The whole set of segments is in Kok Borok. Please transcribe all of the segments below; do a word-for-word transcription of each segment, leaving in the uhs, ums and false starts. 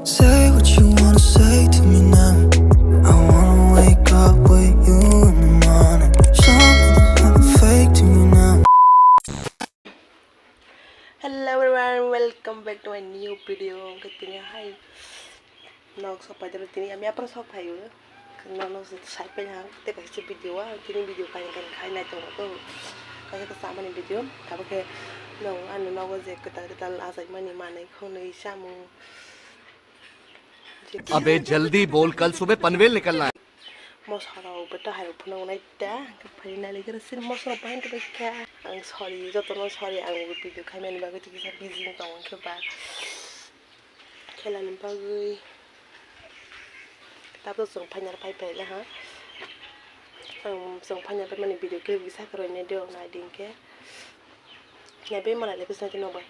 Say what you wanna say to me now. I wanna wake up with you in the morning. Something happened fake to me now. Hello everyone, welcome back to my new video. Hwnkhe tini hai nok sok pai tini, ami apro sok phaio. Nono sai pai ang tei kaisa video o, tini video kainwi kainwi khai nai tongo to. Kaisa kaisa amani video, abo khe nwng ani nogo je kwtal kwtal achaimani manwi khwnwi chamung. Abe jaldi bol, kal subah panvel nikalna hai. Mosarok bo ta hai phunuk nai ta, phai nai le khe sin mosarok bai ta kha. Ang sorry, jotono sorry, ang video khaimani bagwi tini kisa busy wng tongo khe ba. Khelani bagwi. Tabuk chwng final phai phai le ha. Ang chwng final phai mani video clip kisa khe rwinai de, nai di hwnkhe. Nai bai malai le kisa khe nokbar.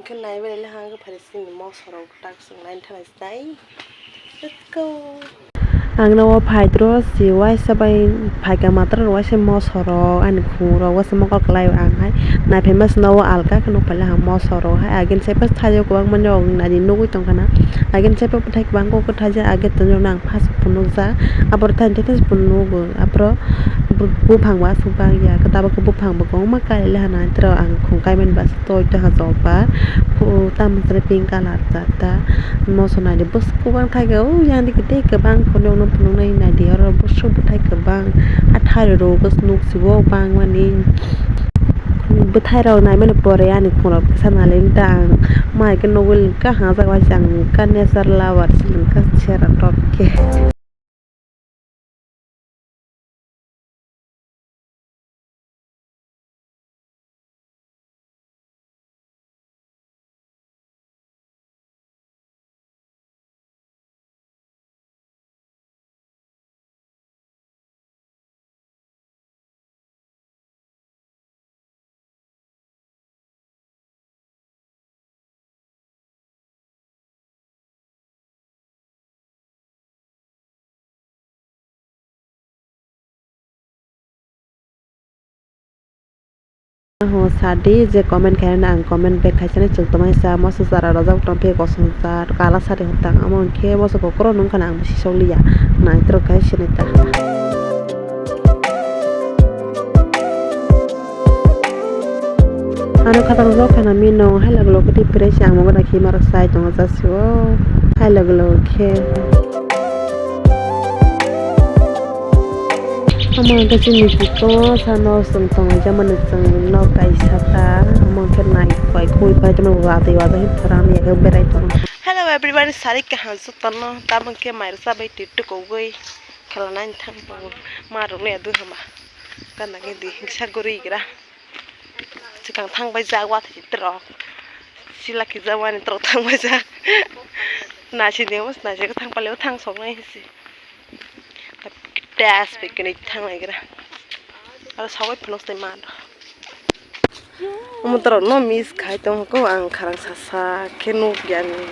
Hwnkhe naibai le hang khe phai sini mosarok tak chwng line thanai sinai. Let's go. Ang no phai dro si waisa bai phaika matra rok waisa mosarok ani khungrok waisa mokol kwlai ang hai naiphaima sino o alka khe nukphaile ang mosarok hai agin saipa thaio kwbangma ani nugui tongkha na agin saipa bwthai kwbang kok kwthai jak age tonjak nang phas phunukjak aboni thani tei phas phunukgo aphro buphang bo aswk bang ya tabuk khe buphang bo kwbangma kailai hana tei ang khum kaimani bwswk. Toi ta ha jokbar, o tamo tre pink colour jat ta, moso nai di bwswk kwbang thai khe, o yang digi tei kwbang khwnwi phunuknai nai di, oro bwswk bwthai kwbang, a thai rok bwswk nuk si o bang mani, bwthai rok nai mani pore ani khorok kisa nalai ta ang, ma hai khe nugui kaham jak bai se ang kha nature lover se kha sera tok khe. Ho sadi je comment khaina ang comment back khaisani chwng tongmani sa moso chara rojak tongphi kosong cha kala sari hotang amo hwnkhe moso kokoro nungkha ang bisi sokliya naitrok khe sinita. Ano khatang rok khana mino hai log log khe tei prai se ang mogo nai khe marok sai tongo jasi o hai log log khe. Omo hwnkhe chini bikongo sano chwng tonglaijak mani chwng nok kaisa ta omo hwnkhe nai pai khui pai tongmani watwi watwi pharani age berai tongo. Hello everyone, sari kaham jotono tabuk khe mai rwsa bai twi tukugwi khelanani thang tongo ma rok le adui hama gana gini kisa guri gra. Swkang thang bai jak wathaisi trok. Sila kijak mani trok thang bai jak. Naisidi omo naisidi thang pale o thang sok nai hinsi. Test bai kini thang nai gra. Aro sogoi phunuk tei man. Omo trok no miss khai tong ko ang kharang sasa khe nuk ya ni.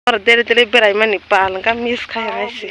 Oro dere dere berai mani pal wngkha miss khai hai se.